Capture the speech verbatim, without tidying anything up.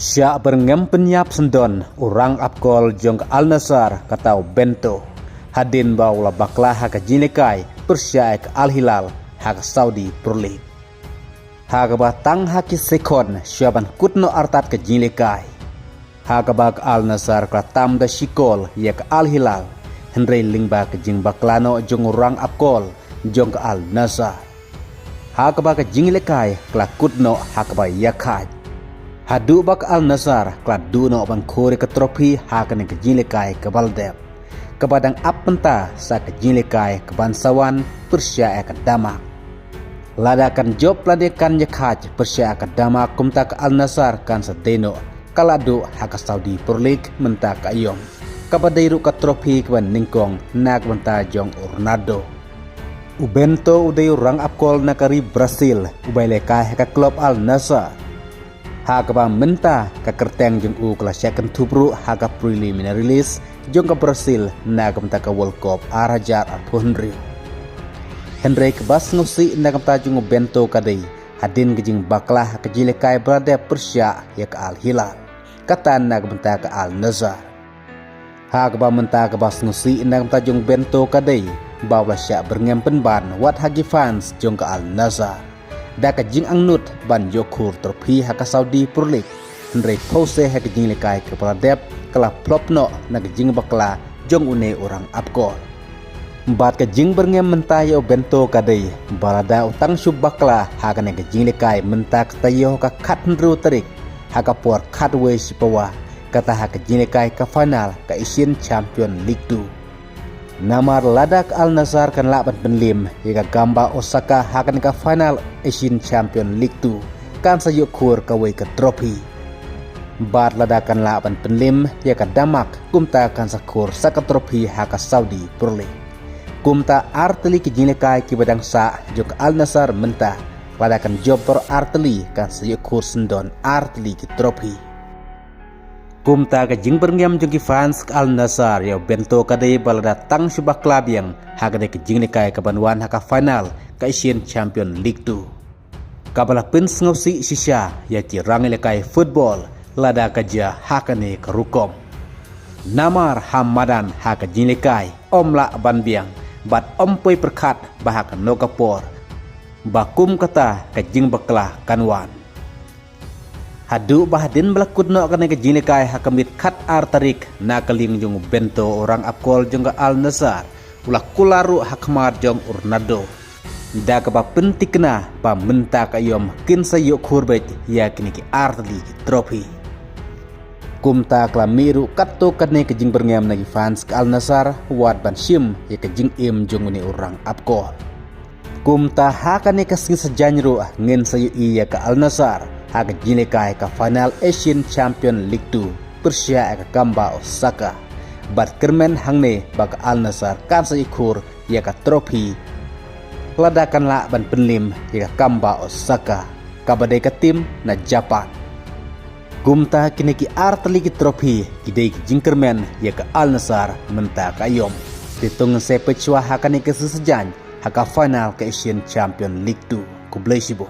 Shah byrngem pynïap syndon u rangap kol jong ka Al Nassr kata u Bento, hadien ba u la bakla ha ka jingïalehkai pyrshah ïa ka Al Hilal ha ka Saudi Pro League. Ha kaba tang ha ki sekon shuwa ban kut noh artat ka jingïalehkai, ha kaba ka Al Nassr ka la tam da shi kol ïa ka Al Hilal, hynrei lyngba ka jingbakla noh jong u rangap kol jong ka Al Nassr, ha kaba ka jingïalehkai ka la kut noh ha kaba ïakhaid. Haduh ba ka Al Nassr ka la duh noh ban khur ïa ka trophy ha kane ka jingïalehkai kaba la dep, kaba dang ap mynta sa ka jingïalehkai kaban sa wan pyrshah ïa ka Dammam. Lada kan jop lane kan ïakhaid pyrshah ïa ka Dammam, kumta ka Al Nassr kan sa dei noh ka la duh ha ka Saudi Pro League mynta ka aïom, kaba dei ruh ka trophy kaba nyngkong na ka bynta jong u Ronaldo. U Bento u dei u rangap kol na ka ri Brazil uba ïalehkai ha ka klub Al Nassr, ha kaba mynta ka kyrteng jong u ka la shah kynthup ruh ha ka preliminary list jong ka Brazil na ka bynta ka World Cup ar hajar arphew hynriew. Hynrei kaba sngewsih na ka bynta jong u Bento ka dei hadien ka jingbakla ha ka jingïalehkai ba la dep pyrshah ïa ka Al Hilal, kata na ka bynta ka Al Nassr. Ha kaba mynta kaba sngewsih na ka bynta jong u Bento ka dei ba u la shah byrngem pynban wat ha ki fans jong ka Al Nassr da ka jingangnud ban ïoh khur trophy ha ka Saudi Pro League, hynrei phewse ha ka jingïalehkai kaba la dep ka la flop noh na ka jingbakla jong une u rangap kol. Bad ka jingbyrngem mynta ïa u Bento ka dei ba lada u tang shu bakla ha kane ka jingïalehkai mynta ka taïew ka khathynriew tarik ha ka por khatwei shipawa, kata ha ka jingïalehkai ka final ka Asian Champion League two. Namar lada ka Al Nassr kan lah ban pynlem ïa ka Gamba Osaka ha kane ka final Asian Champion League two, kan sa ïoh khur kawei ka trophy. Bad lada kan lah ban pynlem ïa ka Dammam, kumta kan sa khur sa ka trophy ha ka Saudi Pro League. Kumta ar tylli ki jingïalehkai kiba dang sah jong ka Al Nassr mynta, lada kan jop baroh ar tylli kan sa ïoh khur syndon ar tylli ki trophy. Kumta ka jingbyrngem jong ki fans ka Al Nassr ïa u Bento ka dei ba lada tang shu bakla biang ha kane ka jingïalehkai kaban wan ha ka final ka Asian Champion League two, kaba la pynsngewsih shisha ïa ki rangïalehkai football lada ka jia ha kane ka rukom. Namar ha madan ha ka jingïalehkai ym lah ban biang bad ym poi pyrkhat ba ha kano ka por ba kum kata ka jingbakla kan wan. Haduh ba hadien ba la kut noh kane ka jingïalehkai ha ka miet khatar tarik na ka liang jong u Bento u rangap kol jong ka Al Nassr u la kular ruh ha khmat jong u Ronaldo da kaba pynthikna ba mynta ka aïom kin sa ïoh khur beit ïa kine ki ar tylli ki trophy. Kumta ka la mih ruh katto katne ka jingbyrngem na ki fans ka Al Nassr wat ban shim ïa ka jingim jong une u rangap kol. Kumta ha kane ka sngi Saitjaiñ ruh ngin sa ïohi ïa ka Al Nassr ha ka jingïalehkai ka final Asian Champion League two pyrshah ïa ka Gamba Osaka. Bad kyrmen hangne ba ka Al Nassr kan sa ïoh khur ïa ka trophy lada kan lah ban pynlem ïa ka Gamba Osaka, kaba dei ka tim na Japan. Kumta kine ki ar tylli ki trophy ki dei ki jingkyrmen ïa ka Al Nassr mynta ka aïom. Te to ngin sa peit shuwa ha kane ka sngi Saitjaiñ ha ka final ka Asian Champion League two. Khublei shibun.